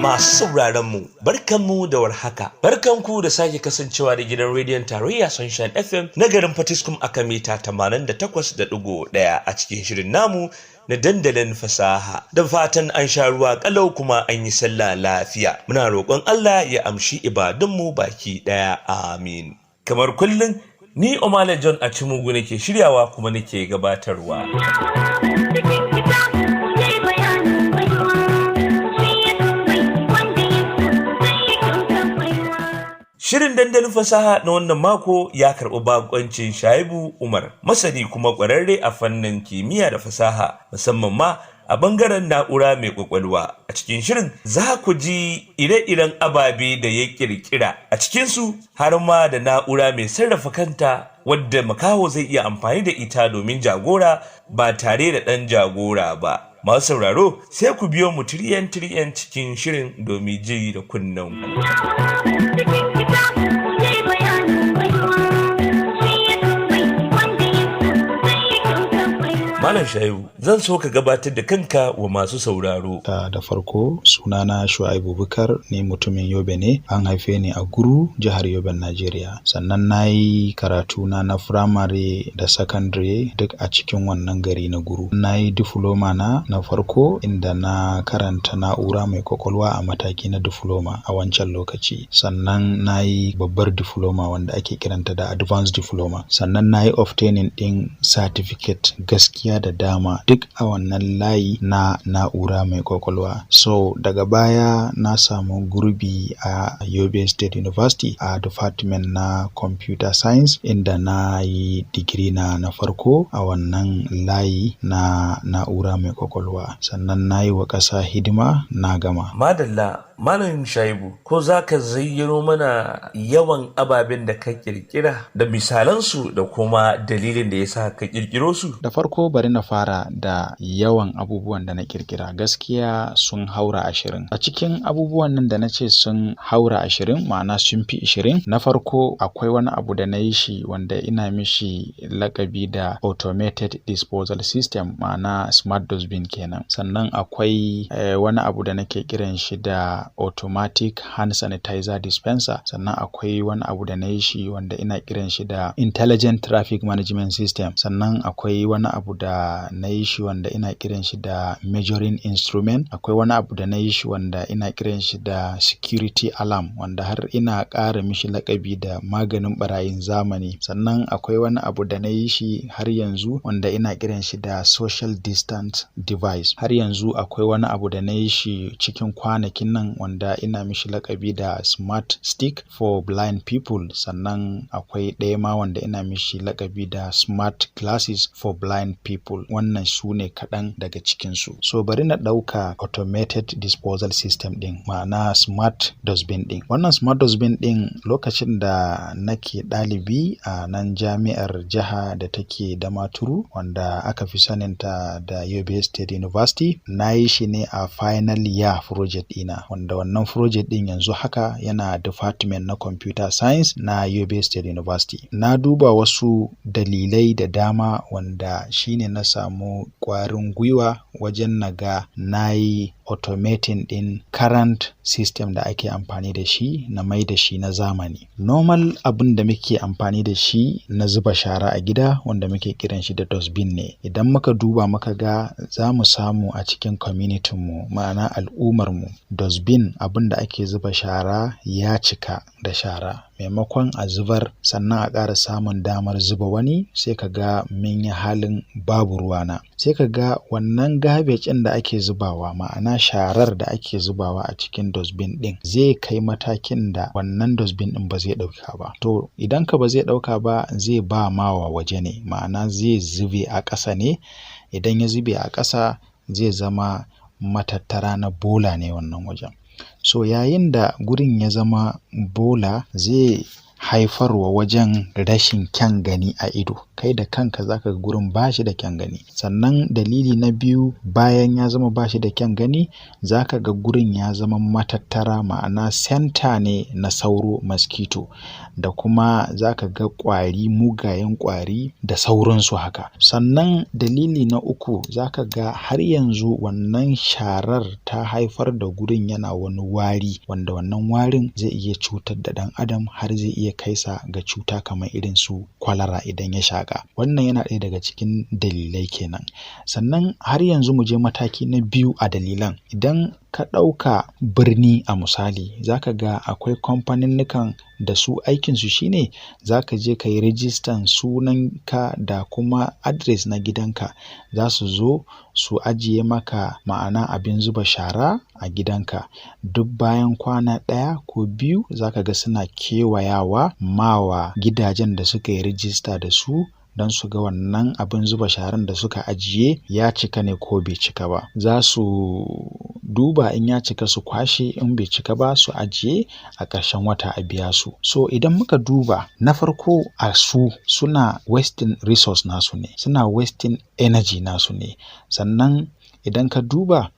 Masu sauraron mu, barkanmu da warhaka. Barkanku da sake kasancewa da gidan rediyon tarayya Sunshine FM na garin Fatiskum aka mita 88.1 a cikin shirin namu na Dandalin Fasaha. Da fatan an sha ruwa kalau kuma an yi sallah lafiya. Muna roƙon Allah ya amshi ibadunmu baki ɗaya. Amin. Kamar kullum, ni Omale John Achimugu nake shiryawa kuma nake gabatarwa. Shirin Dandalin Fasaha na wannan mako ya karɓi bakoncin Shaibu Umar, masani kuma ƙwararre a fannin kimiyya da fasaha, musamman ma a bangaren na'ura mai kwakwalwa. A cikin shirin za ku ji ire-iren ababe da ya ƙirƙira a cikinsu, har ma da na'ura mai sarrafa kanta wadda makaho zai iya amfani da ita domin jagora ba tare da ɗan jagora ba. Masu sauraro, sai ku biyo mu tiriyan tiriyan cikin shirin domin ji da kunnen ku. Malam Shaibu, zan so ka gabatar da kanka wa masu sauraro. Da farko, sunana Shu'aibu Bukar ne, mutumin Yobe ne. An haife ni a Guru, jihar Yoben, Najeriya. Sannan na yi karatu na na firamare da sakandare duk a cikin wannan gari na Guru. Na yi difloma na na farko, inda na karanta na'ura mai kwakwalwa a mataki na difloma a wancan lokaci. Sannan na yi babbar difloma wanda ake kiranta da advanced diploma. Sannan na yi obtaining ɗin certificate gaskiya da dama duk a wannan layi na na'ura mai kwakwalwa. So daga baya na samu gurbi a Yobe State University a department na computer science, inda na yi digiri na na farko a wannan layi na na'ura mai kwakwalwa. Sannan na yi wa ƙasa hidima, na gama. Madalla, Malam Shaibu, ko za ka zayyano mana yawan ababen da ka kirkira da misalansu da kuma dalilin da ya sa ka kirkiro su? Da farko, bari na fara da yawan abubuwan da na kirkira. Gaskiya sun haura 20. A cikin abubuwan nan da na ce sun haura 20, ma'ana sun fi 20. Na farko, akwai wani abu da na yi shi wanda ina mishi lakabi da automated disposal system, ma'ana smart dustbin kenan. Sannan akwai wani abu da nake kiran shi da automatic hand sanitizer dispenser. Sannan akwai wani abu da na yi shi wanda ina kiran shi da intelligent traffic management system. Sannan akwai wani abu da na yi shi wanda ina kiran shi da measuring instrument. Akwai wani abu da na yi shi wanda ina kiran shi da security alarm, wanda har ina ƙara mishi lakabi da maganin barayin zamani. Sannan akwai wani abu da na yi shi har yanzu wanda ina kiran shi da social distance device. Har yanzu akwai wani abu da na yi shi cikin kwanakin nan wanda ina mishi lakabi da smart stick for blind people. Sannan akwai ɗaya ma wanda ina mishi lakabi da smart glasses for blind people. Wannan su ne kaɗan daga cikinsu. So bari na ɗauka automated disposal system ɗin, ma'ana smart dustbin ɗin. Wannan smart dustbin ɗin, lokacin da nake ɗalibi a nan jami'ar jiha da take Damaturu, wanda aka fi saninta da Yobe State University, na yi shi ne a final year project ɗina, wanda wannan project ɗin yanzu haka yana department na computer science na Yobe State University. Na duba wasu dalilai da dama wanda shine na samu ƙwarin gwiwa wajen na ga na yi automating ɗin current system da ake amfani da shi, na mai da shi na zamani. Normal abin da muke amfani da shi na zuba shara a gida, wanda muke kiran shi da dustbin ne. Idan muka duba muka ga, za mu samu a cikin community mu, ma'ana al'ummar mu, dustbin abin da ake zuba shara ya cika da shara. Maimakon a zubar sannan a ƙara samun damar zuba wani, sai ka ga mun yi halin babu ruwana. Sai ka ga wannan garbage ɗin da ake zubawa, ma'ana sharar da ake zubawa a cikin dustbin ɗin, zai kai matakin da wannan dustbin ɗin ba zai ɗauka ba. To idan ka ba zai ɗauka ba, zai ba ma wa waje ne, ma'ana zai zube a ƙasa ne. Idan ya zube a ƙasa, zai zama matattara na bola ne wannan wajen. So yayin da gurin ya zama bola, zai haifarwa wajen rashin kyan gani a ido. Kai da kanka zaka ga gurin bashi da kyan gani. Sannan dalili na biyu, bayan ya zama bashi da kyan gani, zaka ga gurin ya zama matattara, ma'ana center ne na sauro, mosquito, da kuma zaka ga ƙwari, mugayen ƙwari da sauransu haka. Sannan dalili na uku, zaka ga har yanzu wannan sharar ta haifar da gurin yana wani wari, wanda wannan warin zai iya cutar da ɗan adam, har zai iya kai sa ga cuta kamar irin su kwalara idan ya shaƙa. Wannan yana ɗaya daga cikin dalilai kenan. Sannan har yanzu mu je mataki na biyu a dalilan. Idan ka ɗauka birni a misali, zaka ga akwai kamfaninnikan da su aikinsu shine zaka je ka yi rijistan sunanka da kuma address na gidanka, za su zo su ajiye maka, ma'ana abin zuba shara a gidanka. Duk bayan kwana 1 ko 2 zaka ga suna kewayawa mawa gidajen da suka yi rijista da su don su ga wannan abin zuba sharan da suka ajiye ya cika ne ko bai cika ba. Za su duba, in ya cika su kwashe, in bai cika ba su ajiye, a ƙarshen wata a biya su. So idan muka duba, na farko a su suna wasting resource nasu ne, suna wasting energy nasu ne. Sannan idan ka duba,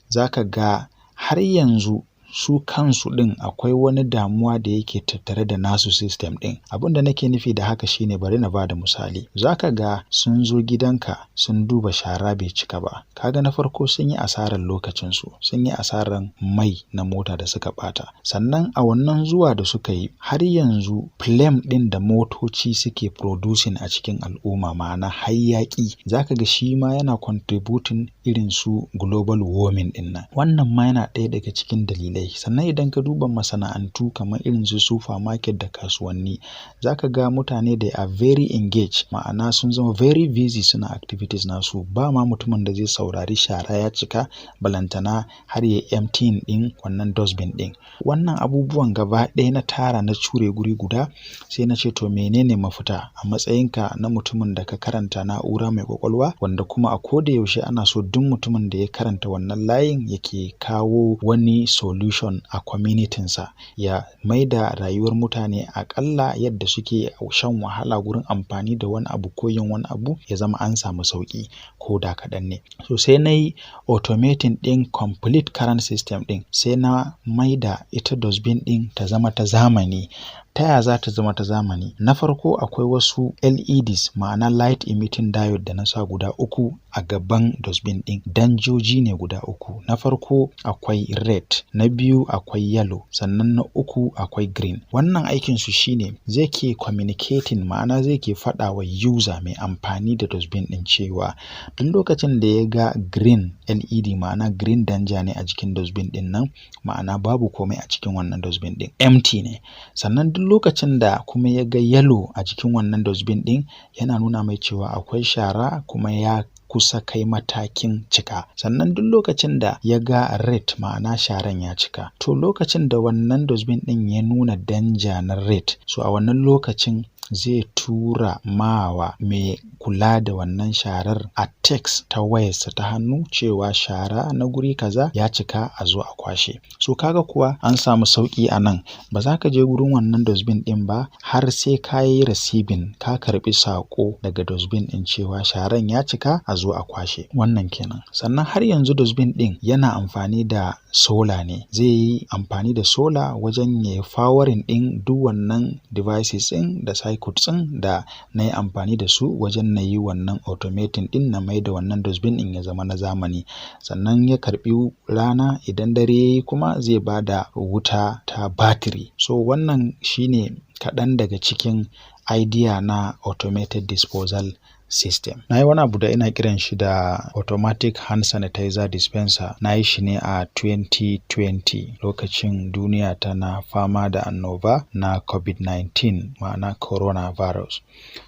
zaka ga har yanzu su kansu ɗin akwai wani damuwa da yake tattare da nasu system ɗin. Abin da nake nufi da haka shine, bari na bada misali. Zaka ga sun zo gidanka sun duba shara bai cika ba. Kaga na farko sun yi asarar lokacinsu, sun yi asarar mai na mota da suka ɓata. Sannan a wannan zuwa da suka yi, har yanzu flame ɗin da motoci suke producing a cikin al'umma, ma'ana hayaƙi, zaka ga shi ma yana contributing irin su global warming ɗin nan. Wannan ma yana ɗaya daga cikin dalilai. Sannan idan ka duba masana'antu kamar irin su supermarket da kasuwanni, zaka ga mutane they are very engaged, ma'ana sun zama very busy, suna activities nasu. Ba ma mutumin da zai saurari shara ya cika, balantana har ya emptying ɗin wannan dustbin ɗin. Wannan abubuwan gaba ɗaya na tara, na cure guri guda, sai na ce, to menene mafita a matsayinka na mutumin da ka karanta na'ura mai ƙwaƙwalwa, wanda kuma a ko da yaushe ana so duk mutumin da ya karanta wannan layin yake kawo wani solution a community sa, ya maida rayuwar mutane aƙalla yadda suke shan wahala gurin amfani da wani abu ko yin wani abu, ya zama an samu sauƙi ko da kaɗan ne. So sai na yi automating ɗin complete current system ɗin, sai na maida ita dustbin ɗin ta zama ta zamani. Ta ya za ta zama ta zamani? Na farko, akwai wasu LEDs, ma'ana light emitting diode, da na sa guda uku a gaban dustbin ɗin. Danjoji ne guda uku. Na farko akwai red, na biyu akwai yellow, sannan na uku akwai green. Wannan aikinsu shine zai ke communicating, ma'ana zai ke faɗa wa user mai amfani da dustbin ɗin cewa duk lokacin da ya ga green LED, ma'ana green danja ne a jikin dustbin ɗin nan, ma'ana babu komai a cikin wannan dustbin ɗin, empty ne. Sannan duk lokacin da kuma ya ga yellow a jikin wannan dustbin ɗin, yana nuna mai cewa akwai shara kuma ya kusa kai matakin cika. Sannan duk lokacin da ya ga red, ma'ana sharan ya cika. To lokacin da wannan dustbin ɗin ya nuna danja na red, so a wannan lokacin zai tura mawa mai kula da wannan sharar a text ta wayarsa ta hannu cewa shara na guri kaza ya cika, a zo a kwashe. So kaga kuwa an samu sauƙi a nan. Ba za ka je gurin wannan dustbin ɗin ba har sai ka yi receiving, ka karɓi saƙo daga dustbin ɗin cewa sharan ya cika, a zo a kwashe. Wannan kenan. Sannan har yanzu dustbin ɗin yana amfani da solar ne. Zai yi amfani da solar wajen ya yi powering ɗin duk wannan devices ɗin da circuits ɗin da na yi amfani da su wajen na yi wannan automating ɗin, na mai da wannan dustbin ɗin ya zama na zamani. Sannan ya karɓi rana, idan dare yayi kuma zai ba da wuta ta batiri. So wannan shine kaɗan daga cikin idea na automated disposal system. Na yi wani abu da ina kiran shi da automatic hand sanitizer dispenser. Na yi shi ne a 2020, lokacin duniya tana fama da annoba na COVID-19, ma'ana coronavirus.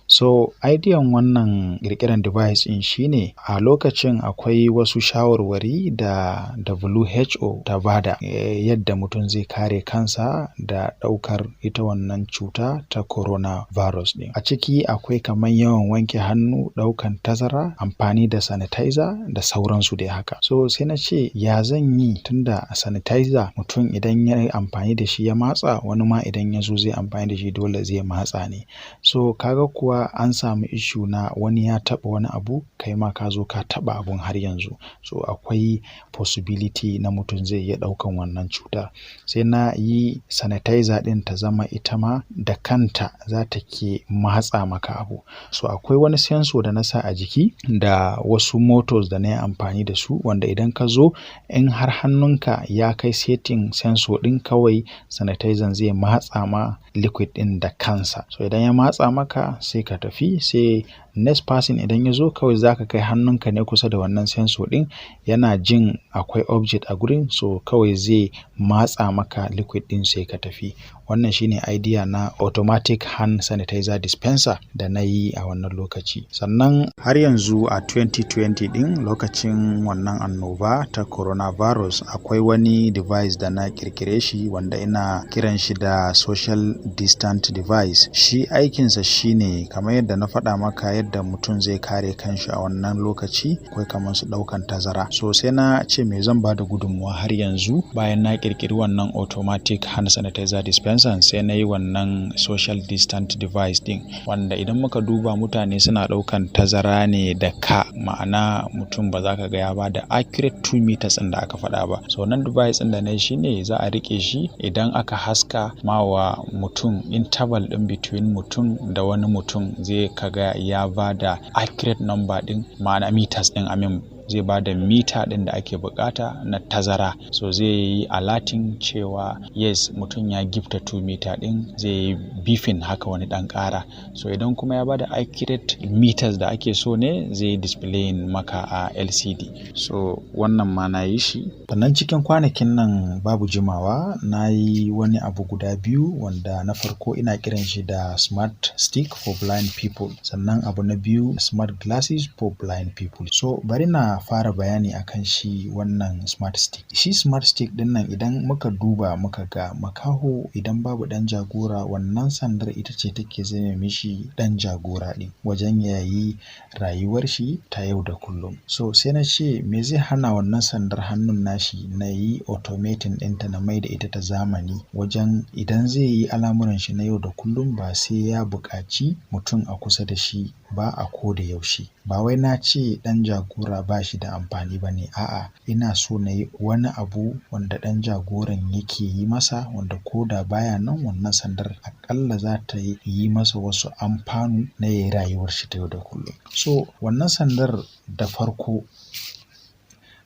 So idean wannan ƙirƙiran device ɗin shine, a lokacin akwai wasu shawarwari da WHO ta bada yadda mutum zai kare kansa da ɗaukar ita wannan cuta ta coronavirus ɗin. A ciki akwai kamar yawan wanke hannu, ɗaukan tazara, amfani da sanitizer da sauransu dai haka. So sai na ce, ya zan yi, tunda sanitizer mutum idan ya yi amfani da shi ya matsa, wani ma idan ya zo zai amfani da shi dole zai matsa ne. So kaga kuwa Cewa an samu issue na wani ya taɓa wani abu, kai ma ka zo ka taɓa abun har yanzu. So akwai possibility na mutum zai iya ɗaukan wannan cuta. Sai na yi sanitizer ɗin ta zama ita ma da kanta za ta ke matsa maka abu. So akwai wani sensor da na sa a jiki da wasu motors da na yi amfani da su, wanda idan ka zo, in har hannunka ya kai setting sensor ɗin, kawai sanitizer zai matsa ma liquid ɗin da kansa. So idan ya matsa maka, sai ka tafi. Sai next person idan ya zo, kawai za ka kai hannunka ne kusa da wannan sensor ɗin, yana jin akwai object a gurin, so kawai zai matsa maka liquid ɗin, sai ka tafi. Wannan shine idea na automatic hand sanitizer dispenser da na yi a wannan lokaci. Sannan har yanzu a 2020 ɗin, lokacin wannan annoba ta coronavirus, akwai wani device da na ƙirƙire shi wanda ina kiran shi da social distant device. Shi aikinsa shine kamar yadda na faɗa maka, yadda mutum zai kare kanshi a wannan lokaci, akwai kamar su ɗaukan tazara. So sai na ce me zan ba da gudunmuwa har yanzu bayan na ƙirƙiri wannan automatic hand sanitizer dispenser? Sai na yi wannan social distant device ɗin, wanda idan muka duba, mutane suna ɗaukan tazara ne da ka, ma'ana mutum ba za ka ga ya ba da accurate 2 meters ɗin da aka faɗa ba. So wannan device ɗin da na yi shine za a riƙe shi, idan aka haska ma wa mutum interval ɗin between mutum da wani mutum, zai kaga ya ba da accurate number ɗin, ma'ana meters ɗin, amin, zai ba da mita ɗin da ake bukata na tazara. So zai yi alerting cewa yes, mutum ya gifta 2 meter ɗin, zai yi beeping haka, wani ɗan ƙara. So idan kuma ya ba da accurate meters da ake so ne, zai yi displaying maka a LCD. So wannan ma na yi shi. Sannan cikin kwanakin nan, babu jimawa, na yi wani abu guda biyu, wanda na farko ina kiran shi da smart stick for blind people, sannan abu na biyu smart glasses for blind people. So bari na fara bayani akan shi wannan smart stick. Shi smart stick din nan, idan muka duba muka ga makaho, idan babu dan jagora, wannan sandar ita ce take zame mishi dan jagora din wajen yayi rayuwar shi ta yau da kullum. So sai na ce me zai hana wannan sandar hannun nashi na yi automating ɗinta, na mai da ita ta zamani, wajen idan zai yi al'amuran shi na yau da kullum ba sai ya buƙaci mutum a kusa da shi ba a ko da yaushe. Ba wai na ce ɗan jagora ba shi da amfani ba ne, a'a, ina so na yi wani abu wanda ɗan jagoran yake yi masa, wanda ko da baya nan, wannan sandar aƙalla za ta yi masa wasu amfanu na yayi rayuwar shi ta yau da kullum. So wannan sandar da farko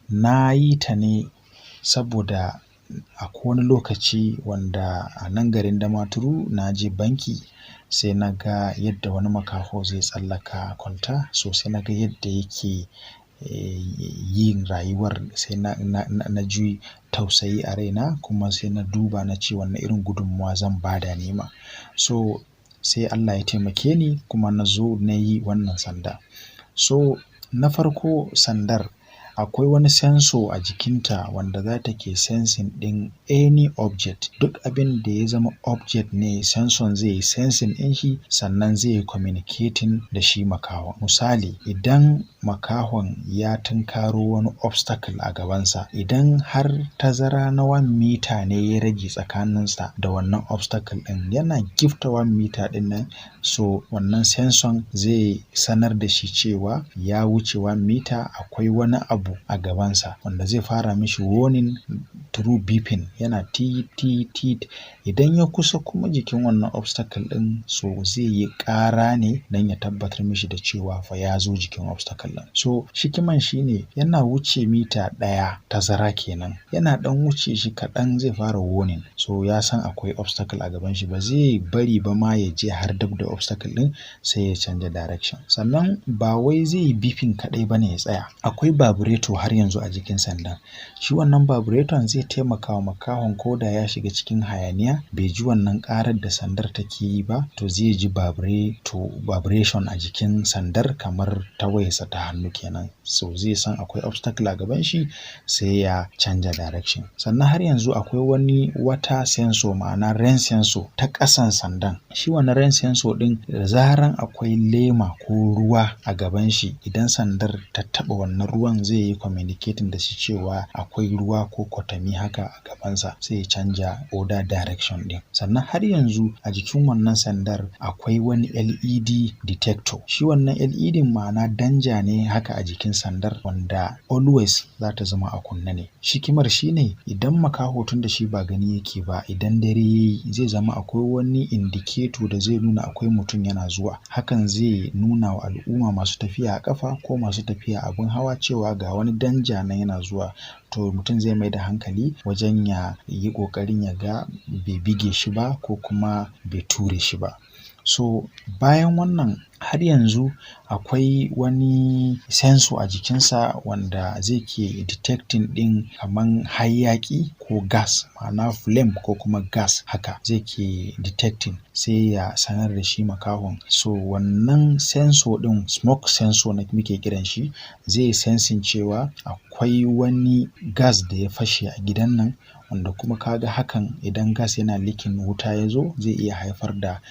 na yi ta ne saboda akwai wani lokaci wanda a nan garin Damaturu na je banki, sai na ga yadda wani makaho zai tsallaka kwalta. So sai na ga yadda yake yin rayuwar, sai na ji tausayi a raina, kuma sai na duba na ce wanne irin gudunmuwa zan ba da nima. So sai Allah ya taimake ni kuma na zo na yi wannan sanda. So na farko, sandar akwai wani sensor a jikinta wanda za ta ke sensing ɗin any object. Duk abin da ya zama object ne, sensor zai yi sensing ɗin shi, sannan zai yi communicating da shi makahon. Misali, idan makahon ya tunkaro wani obstacle a gabansa, idan har tazara na 1 meter ne ya rage tsakaninsa da wannan obstacle ɗin, yana gifta 1 meter ɗin nan, so wannan sensor zai sanar da shi cewa ya wuce 1 meter, akwai wani abu a gabansa, wanda zai fara mishi warning through beeping, yana tit tit tit. Idan ya kusa kuma jikin wannan obstacle ɗin, so zai yi ƙara ne don ya tabbatar mishi da cewa fa ya zo jikin obstacle ɗin. So hikiman shi ne, yana wuce mita 1 tazara kenan, yana ɗan wuce shi kaɗan, zai fara warning. So ya san akwai obstacle a gaban shi, ba zai bari ba ma ya je har dab da obstacle ɗin, sai ya canja direction. Sannan ba wai zai yi beeping kaɗai ba ne ya tsaya, akwai vibrator har yanzu a jikin sandan. Shi wannan vibrator zai taimaka wa makahon, ko da ya shiga cikin hayaniya bai ji wannan ƙarar da sandar take yi ba, to zai ji vibration a jikin sandar, kamar ta wayarsa ta hannu kenan. So zai san akwai obstacle a gaban shi, sai ya canja direction. Sannan har yanzu akwai wani water sensor, ma'ana rain sensor, ta ƙasan sandan. Shi wannan rain sensor ɗin, da zaran akwai lema ko ruwa a gaban shi, idan sandar ta taɓa wannan ruwan, zai yi yi communicating da shi cewa akwai ruwa ko kwatami haka a gabansa, sai ya canja other direction ɗin. Sannan har yanzu a jikin wannan sandar akwai wani LED detector. Shi wannan LED, ma'ana danja ne haka a jikin sandar wanda always za ta zama a kunne ne. Hikimar shi ne, idan makaho, tun da shi ba gani yake ba, idan dare yayi, zai zama akwai wani indicator da zai nuna akwai mutum yana zuwa. Hakan zai nuna wa al'umma masu tafiya a ƙafa ko masu tafiya abin hawa cewa ga wani danja nan yana zuwa. To, mutum zai mai da hankali wajen ya yi ƙoƙarin ya ga bai bige shi ba ko kuma bai ture shi ba. So bayan wannan, har yanzu akwai wani sensor a jikinsa wanda zai ke detecting ɗin kaman hayaƙi ko gas, ma'ana flame ko kuma gas haka, zai ke detecting, sai ya sanar da shi makahon. So wannan sensor ɗin, smoke sensor na muke kiran shi, zai sensing cewa akwai wani gas da ya fashe a gidan nan, wanda kuma kaga hakan, idan gas yana leaking, wuta ya zo, zai iya haifar da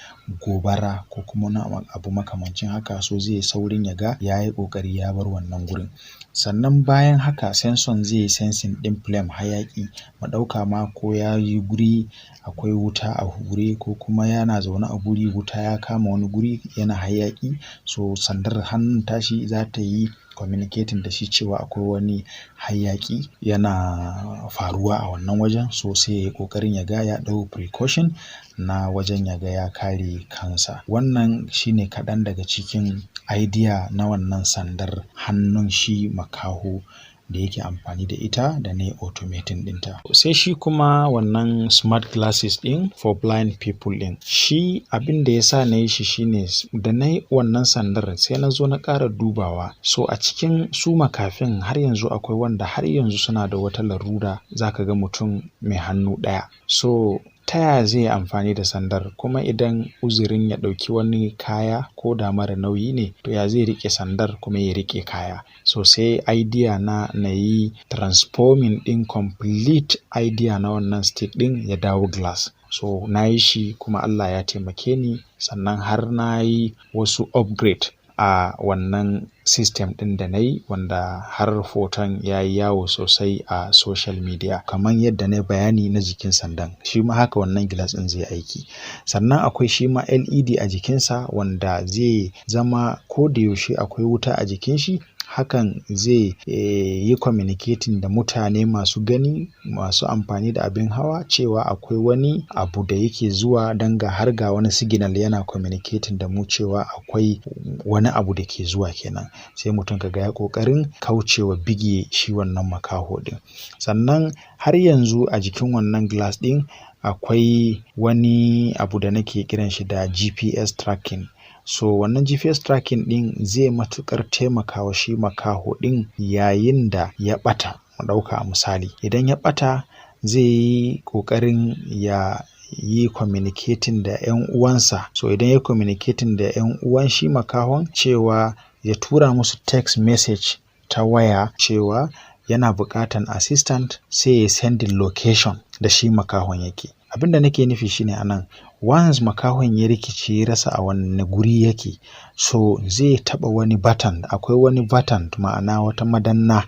gobara ko kuma wani abu makamancin haka. So zai yi saurin ya ga ya yi ƙoƙari ya bar wannan gurin. Sannan bayan haka, sensor zai yi sensing ɗin flame, hayaƙi. Mu ɗauka ma ko ya yi guri akwai wuta a guri, ko kuma yana zaune a guri wuta ya kama wani guri yana hayaƙi, so sandar hannun tashi za ta yi communicating da shi cewa akwai wani hayaƙi yana faruwa a wannan wajen. So sai ya yi ƙoƙarin ya ga ya ɗau precaution na wajen ya ga ya kare kansa. Wannan shine kaɗan daga cikin idea na wannan sandar hannun shi makaho da yake amfani da ita da na yi automating ɗinta. Sai shi kuma wannan smart glasses ɗin for blind people ɗin. Shi abin da ya sa na yi shi shine, da na yi wannan sandar, sai na zo na ƙara dubawa. So a cikin su makafin, har yanzu akwai wanda har yanzu suna da wata larura, za ka ga mutum mai hannu ɗaya. So ta yaya zai yi amfani da sandar? Kuma idan uzurin ya ɗauki wani kaya ko da mara nauyi ne, to ya zai riƙe sandar kuma ya riƙe kaya? So sai idea na na yi transforming ɗin complete idea na wannan stick ɗin ya dawo glass. So na yi shi kuma Allah ya taimake ni, sannan har na yi wasu upgrade a wannan system ɗin da na yi, wanda har hoton ya yi yawo sosai a social media. Kamar yadda na yi bayani na jikin sandan, shi ma haka wannan glass ɗin zai aiki. Sannan akwai shi ma LED a jikinsa wanda zai zama ko da yaushe akwai wuta a jikin shi. Hakan zai yi communicating da mutane masu gani, masu amfani da abin hawa, cewa akwai wani abu da yake zuwa, don ga har ga wani signal yana communicating da mu cewa akwai wani abu da ke zuwa kenan. Sai mutum ka ga ya ƙoƙarin kaucewa bige shi wannan makaho ɗin. Sannan har yanzu a jikin wannan glass ɗin akwai wani abu da nake kiran shi da GPS tracking. So wannan GPS tracking ɗin zai matuƙar taimakawa shi makaho ɗin yayin da ya ɓata. Mu ɗauka a misali, idan ya ɓata, zai yi ƙoƙarin ya yi communicating da 'yan uwansa. So idan ya communicating da 'yan uwan shi makahon cewa ya tura musu text message ta waya cewa yana buƙatan assistant, sai ya sending location da shi makahon yake. Abin da nake nufi shine, anan once makahon ya rikice, ya rasa a wanne guri yake, so zai taɓa wani button. Akwai wani button, ma'ana wata madanna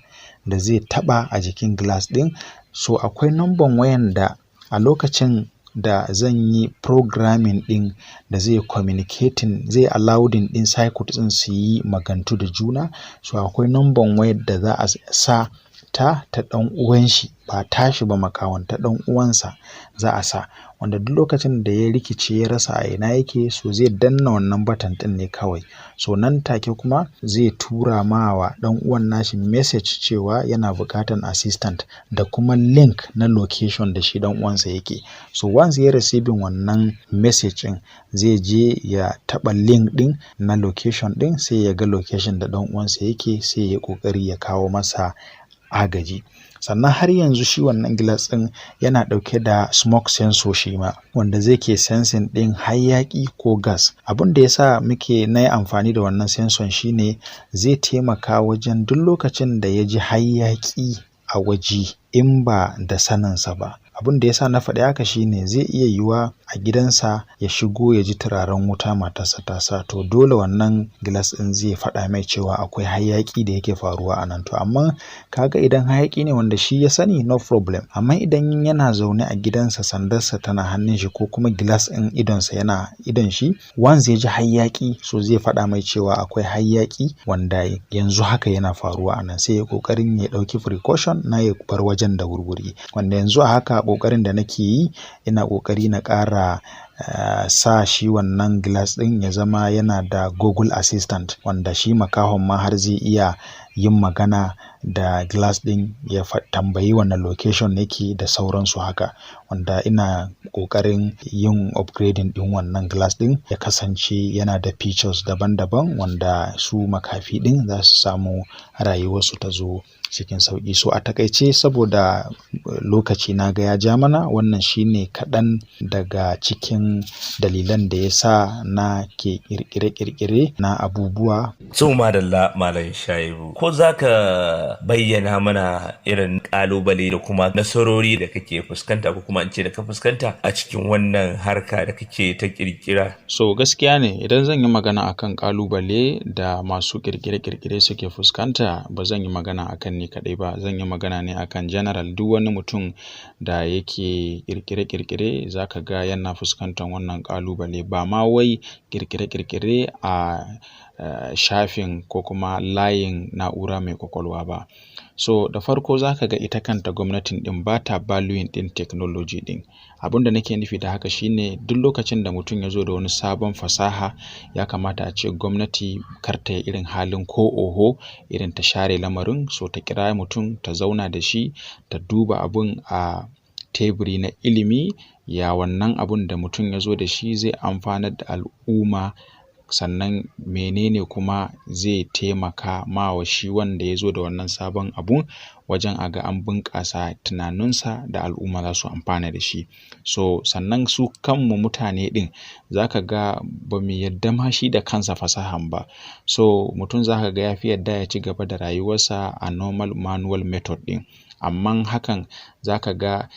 da zai taɓa a jikin glass ɗin. So akwai number wayan da a lokacin da zan yi programming ɗin da zai communicating, zai allowing ɗin circuit ɗin su yi magantu da juna. So akwai number wayar da za a sa ta ɗan uwan shi, ba tashi ba makahon, ta ɗan uwansa za a sa, wanda duk lokacin da ya rikice ya rasa a ina yake, so zai danna wannan button ɗin ne kawai. So nan take kuma zai tura ma wa ɗan uwan nashi message cewa yana buƙatan assistant da kuma link na location da shi ɗan uwansa yake. So once ya receiving wannan message ɗin, zai je ya taɓa link ɗin na location ɗin, sai ya ga location da ɗan uwansa yake, sai ya ƙoƙari ya kawo masa agaji. Sannan har yanzu shi wannan glass ɗin yana ɗauke da smoke sensor shi ma, wanda zai ke sensing ɗin hayaƙi ko gas. Abin da ya sa muke na yi amfani da wannan sensor shine, zai taimaka wajen duk lokacin da ya ji hayaƙi a waje in ba da saninsa ba. Abin da ya sa na faɗi haka shine, zai iya yiwuwa a gidansa ya shigo ya ji turaren wuta matarsa ta sa, to dole wannan glass ɗin zai faɗa mai cewa akwai hayaƙi da yake faruwa a nan. To amma kaga idan hayaƙi ne wanda shi ya sani, no problem. Amma idan yana zaune a gidansa, sandarsa tana hannun shi ko kuma glass ɗin idonsa yana idon shi, once ya ji hayaƙi, so zai faɗa mai cewa akwai hayaƙi wanda yanzu haka yana faruwa a nan, sai ya ƙoƙarin ya ɗauki precaution na ya bar wajen da wurwuri. Wanda yanzu a haka ƙoƙarin da nake yi, ina ƙoƙari na ƙara sa shi wannan glass ɗin ya zama yana da Google Assistant, wanda shi makahon ma har zai iya yin magana da glass ɗin ya tambayi wannan location yake da sauransu haka. Wanda ina ƙoƙarin yin upgrading ɗin wannan glass ɗin ya kasance yana da features daban-daban wanda su makafi ɗin za su samu rayuwarsu ta zo cikin sauƙi. So a takaice, saboda lokaci na ga ya ja mana, wannan shine kaɗan daga cikin dalilan da ya sa na ke ƙirƙire-ƙirƙire na abubuwa. So madalla, Malam Shaibu, ko za ka bayyana mana irin ƙalubale da kuma nasarori da kake fuskanta, ko kuma in ce da ka fuskanta a cikin wannan harka da kake ta ƙirƙira? So gaskiya ne, idan zan yi magana akan ƙalubale da masu ƙirƙire-ƙirƙire suke fuskanta, ba zan yi magana akan ni kaɗai ba, zan yi magana ne akan general. Duk wani mutum da yake ƙirƙire-ƙirƙire za ka ga yana fuskantar wannan ƙalubale, ba ma wai ƙirƙire-ƙirƙire a shafin ko kuma layin na'ura mai ƙwaƙwalwa ba. So da farko za ka ga ita kanta gwamnatin ɗin ba ta valuing ɗin technology ɗin. Abin da nake nufi da haka shine, duk lokacin da mutum ya zo da wani sabon fasaha, ya kamata a ce gwamnati kar ta yi irin halin ko oho, irin ta share lamarin. So ta kira mutum, ta zauna da shi, ta duba abun a teburi na ilimi, ya wannan abun da mutum ya zo da shi zai amfanar da al'umma, sannan menene kuma zai taimaka ma wa shi wanda ya zo da wannan sabon abun wajen a ga an bunƙasa tunaninsa da al'umma za su amfana da shi. So sannan su kanmu mutane ɗin, za ka ga ba mu yadda ma shi da kansa fasahan ba. So mutum za ka ga ya fi yadda ya ci gaba da rayuwarsa a normal manual method ɗin. Amman hakan za ka ga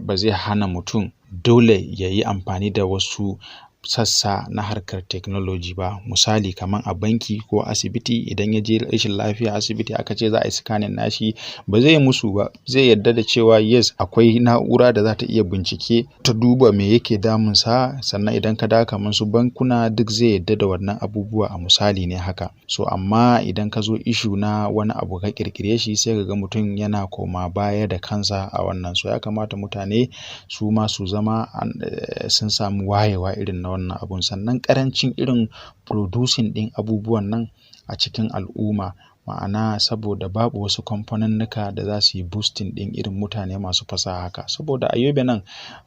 ba zai hana mutum dole ya yi amfani da wasu sassa na harkar technology ba. Misali, kamar a banki ko asibiti, idan ya je rashin lafiya asibiti aka ce za a yi scanning nashi, ba zai yi musu ba, zai yarda da cewa yes, akwai na'ura da za ta iya bincike ta duba me yake damunsa. Sannan idan ka dawo kamar su bankuna, duk zai yarda da wannan abubuwa, a misali ne haka. So amma idan ka zo issue na wani abu ka ƙirƙire shi, sai ka ga mutum yana koma baya da kansa a wannan. So ya kamata mutane su ma su zama sun samu wayewa irin na wannan abun. Sannan ƙarancin irin producing ɗin abubuwan nan a cikin al'umma, ma'ana saboda babu wasu kamfanunnuka da za su yi boosting ɗin irin mutane masu fasaha haka. Saboda a Yobe nan,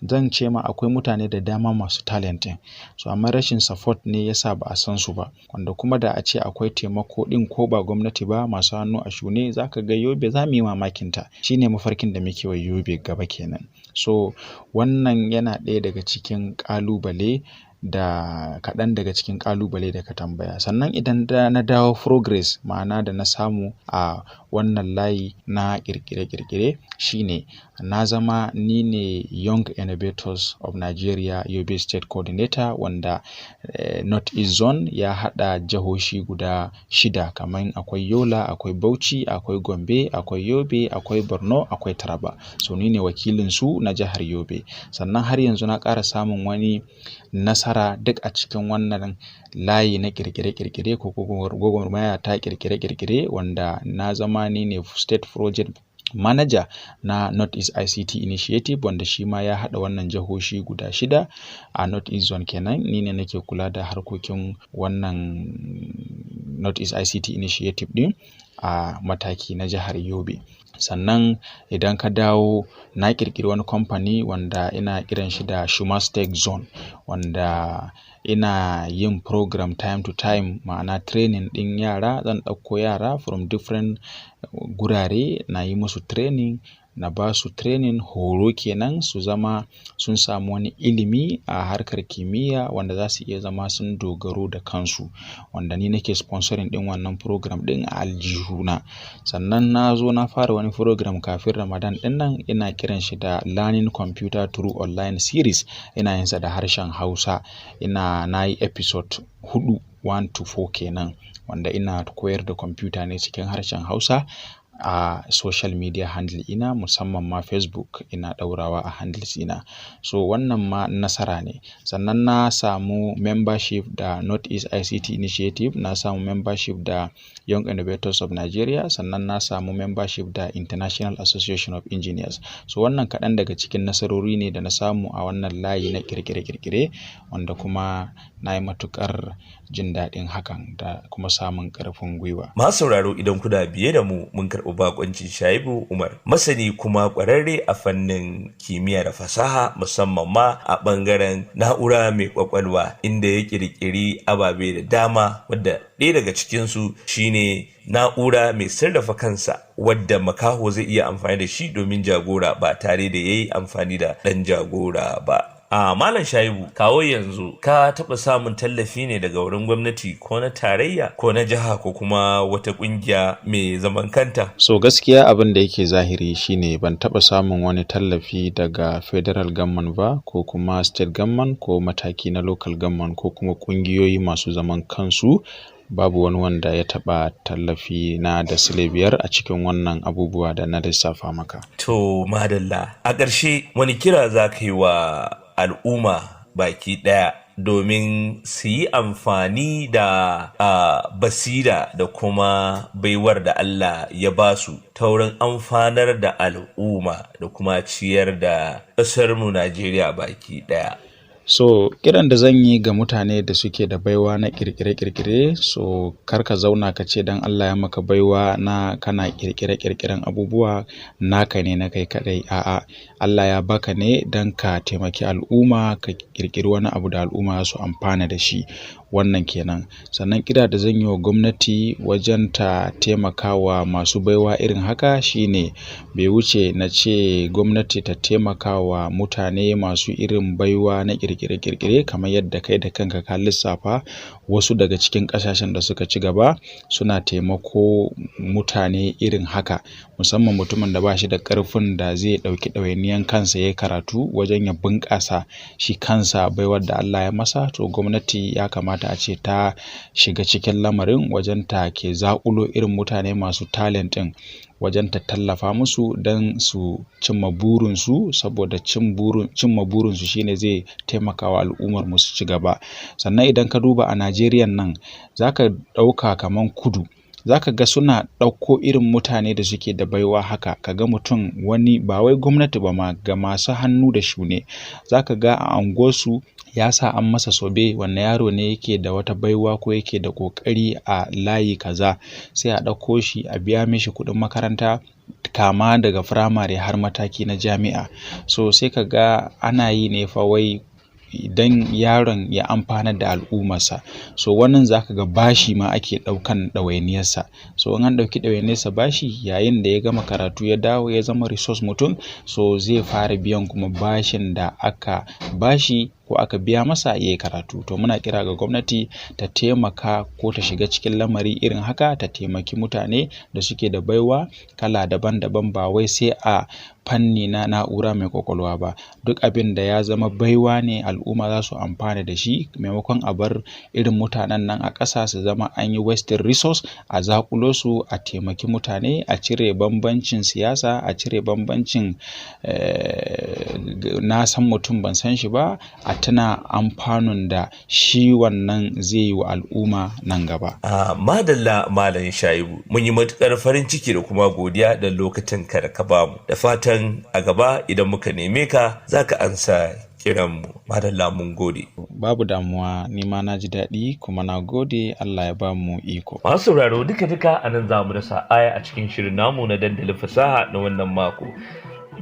zan ce ma akwai mutane da dama masu talent ɗin. So amma rashin support ne ya sa ba a san su ba. Wanda kuma da a ce akwai taimako ɗin, ko ba gwamnati ba, masu hannu a shune, za ka ga Yobe za mu yi mamakin ta. Shine mafarkin da muke wa Yobe gaba kenan. So wannan yana ɗaya daga cikin ƙalubale da kaɗan daga cikin ƙalubale da ka tambaya. Sannan idan da na dawo progress, ma'ana da na samu a wannan layi na ƙirƙire-ƙirƙire, shine na zama ni ne Young Innovators of Nigeria Yobe State Coordinator, wanda North East Zone ya haɗa jihohi guda shida, kamar akwai Yola, akwai Bauchi, akwai Gombe, akwai Yobe, akwai Borno, akwai Taraba. So ni ne wakilin su na jihar Yobe. Sannan har yanzu na ƙara samun wani nasara duk a cikin wannan layi na ƙirƙire-ƙirƙire ko gwagwarmaya ta ƙirƙire-ƙirƙire, wanda na zama ni ne State Project Manager na North East ICT Initiative, wanda shi ma ya haɗa wannan jihohi guda shida a North East Zone kenan. Ni ne nake kula da harkokin wannan North East ICT Initiative ɗin a mataki na jihar Yobe. Sannan idan ka dawo, na ƙirƙiri wani kamfani wanda ina kiran shi da Shumas Tech Zone, wanda ina yin program time to time, ma'ana training ɗin yara. Zan ɗauko yara from different gurare, na yi musu training. Na ba su training, horo kenan, su zama sun samu wani ilimi a harkar kimiyya wanda za su iya zama sun dogaro da kansu, wanda ni nake sponsoring ɗin wannan program ɗin a aljihuna. Sannan na zo na fara wani program kafin Ramadan ɗin nan, ina kiran shi da Learning Computer Through Online Series. Ina yin sa da harshen Hausa. Ina na yi episode 4, 1 to 4 kenan, wanda ina koyar da kwamfuta ne cikin harshen Hausa a social media handle ina, musamman ma Facebook, ina ɗaurawa a handles ina. So wannan ma nasara ne. Sannan na samu membership da North East ICT Initiative, na samu membership da Young Innovators of Nigeria, sannan na samu membership da International Association of Engineers. So wannan kaɗan daga cikin nasarori ne da na samu a wannan layi na ƙirƙire-ƙirƙire, wanda kuma na yi matuƙar jin daɗin hakan da kuma samun ƙarfin gwiwa. Masu sauraro, idan kuna biye da mu, mun karɓi bakoncin Shaibu Umar, masani kuma ƙwararre a fannin kimiyya da fasaha, musamman ma a ɓangaren na'ura mai ƙwaƙwalwa, inda ya ƙirƙiri ababe da dama, wadda ɗaya daga cikinsu shine na'ura mai sarrafa kansa wadda makaho zai iya amfani da shi domin jagora ba tare da ya yi amfani da ɗan jagora ba. A Malam Shaibu, kawo yanzu ka taɓa samun tallafi ne daga wurin gwamnati, ko na tarayya ko na jiha, ko kuma wata ƙungiya mai zaman kanta? So gaskiya, abin da yake zahiri shine ban taɓa samun wani tallafi daga federal government ba, ko kuma state government, ko mataki na local government, ko kuma ƙungiyoyi masu zaman kansu. Babu wani wanda ya taɓa tallafi na da sile 5 a cikin wannan abubuwa da na lissafa maka. To madalla, a ƙarshe wani kira za ka yi wa al'umma baki ɗaya domin su yi amfani da basira da kuma baiwar da Allah ya ba su ta wurin amfanar da al'umma da kuma ciyar da ƙasarmu Najeriya baki ɗaya? So kiran da zan yi ga mutane da suke da baiwa na kirkire-kirkire, so kar ka zauna ka ce dan Allah ya maka baiwa na kana kirkire-kirkiren abubuwa naka ne na kai kadai. A'a, Allah ya baka ne dan ka taimaki al'umma, ka kirkiri wani abu da al'umma su amfana da shi. Wannan kenan. Sannan kira da zan yi wa gwamnati wajen ta taimakawa masu baiwa irin haka shine bai wuce na ce gwamnati ta taimakawa mutane masu irin baiwa na kirkire-kirkire, kamar yadda kai da kanka ka lissafa wasu daga cikin ƙasashen da suka ci gaba suna taimako mutane irin haka, musamman mutumin da ba shi da ƙarfin da zai ɗauki ɗawainiyan kansa ya karatu, wajen ya bunƙasa shi kansa baiwar da Allah ya masa. To gwamnati ya kamata a ce ta shiga cikin lamarin wajen ta ke zaƙulo irin mutane masu talent ɗin, wajen ta tallafa musu don su cimma burinsu, saboda cimma burinsu shine zai taimaka wa al'ummar mu su ci gaba. Sannan idan ka duba a Najeriya nan, zaka ɗauka kaman kudu, zaka ga suna ɗauko irin mutane da suke da baiwa haka. Ka ga mutum wani, ba wai gwamnati ba ma, ga masu hannu da shune, zaka ga a unguwarsu ya sa an masa survey, wanne yaro ne yake da wata baiwa ko yake da ƙoƙari a layi kaza, sai a ɗauko shi, a biya mishi kuɗin makaranta kama daga firamare har mataki na jami'a. So sai ka ga ana yi ne fa wai idan yaron ya amfanar da al'ummarsa. So wannan zaka ga bashi ma ake ɗaukan ɗawainiyarsa. So in an ɗauki ɗawainiyarsa bashi, yayin da ya gama karatu ya dawo ya zama resource mutum, so zai fara biyan kuma bashin da aka bashi ko aka biya masa ya yi karatu. To muna kira ga gwamnati ta taimaka ko ta shiga cikin lamari irin haka, ta taimaki mutane da suke da baiwa kala daban-daban, ba wai sai a fanni na na'ura mai kwakwalwa ba. Duk abin da ya zama baiwa ne al'umma za su amfana da shi, maimakon a bar irin mutanen nan a ƙasa su zama an yi wasting resource, a zaƙulo su, a taimaki mutane, a cire bambancin siyasa, a cire bambancin na san mutum ban san shi ba, a tuna amfanun da shi wannan zai yi wa al'umma nan gaba. A madalla, Malam Shaibu, mun yi matukar farin ciki da kuma godiya da lokacin ka da ka bamu. Da fatan a gaba idan muka neme ka za ka ansa kiranmu. Madalla, mun gode. Babu damuwa, ni ma na ji daɗi kuma na gode. Allah ya ba mu iko. Masu sauraro, duka-duka a nan za mu dasa aya a cikin shirin namu na Dandalin Fasaha na wannan mako.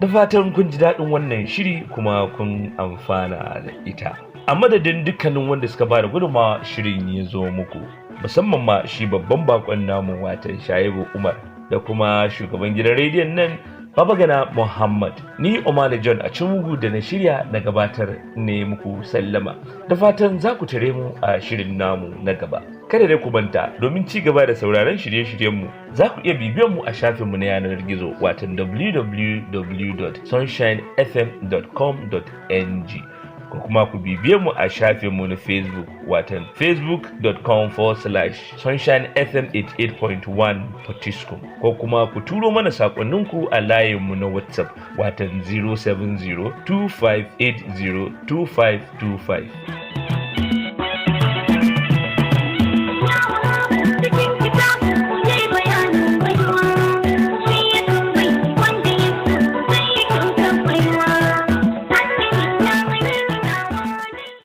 Da fatan kun ji daɗin wannan shiri kuma kun amfana da ita. A madadin dukkanin wanda suka bada gudunmawa shirin ya zo muku, musamman ma shi babban bakon namu, watan Shaibu Umar, da kuma shugaban gidan rediyon nan Babagana Muhammad, ni Omar John a Cimugu da na shirya na gabatar ne muku sallama. Da fatan za ku tare mu a shirin namu na gaba. Kada dai ku manta, domin ci gaba da sauraron shirye-shiryenmu, za ku iya bibiyan mu a shafinmu na yanar gizo, watan www.sunshinefm.com.ng, ko kuma ku bibiye mu a shafinmu na Facebook, watan facebook.com/sunshinefm88.1 Potiskum, ko kuma ku turo mana sakonninku a layinmu na WhatsApp, watan 07025802525.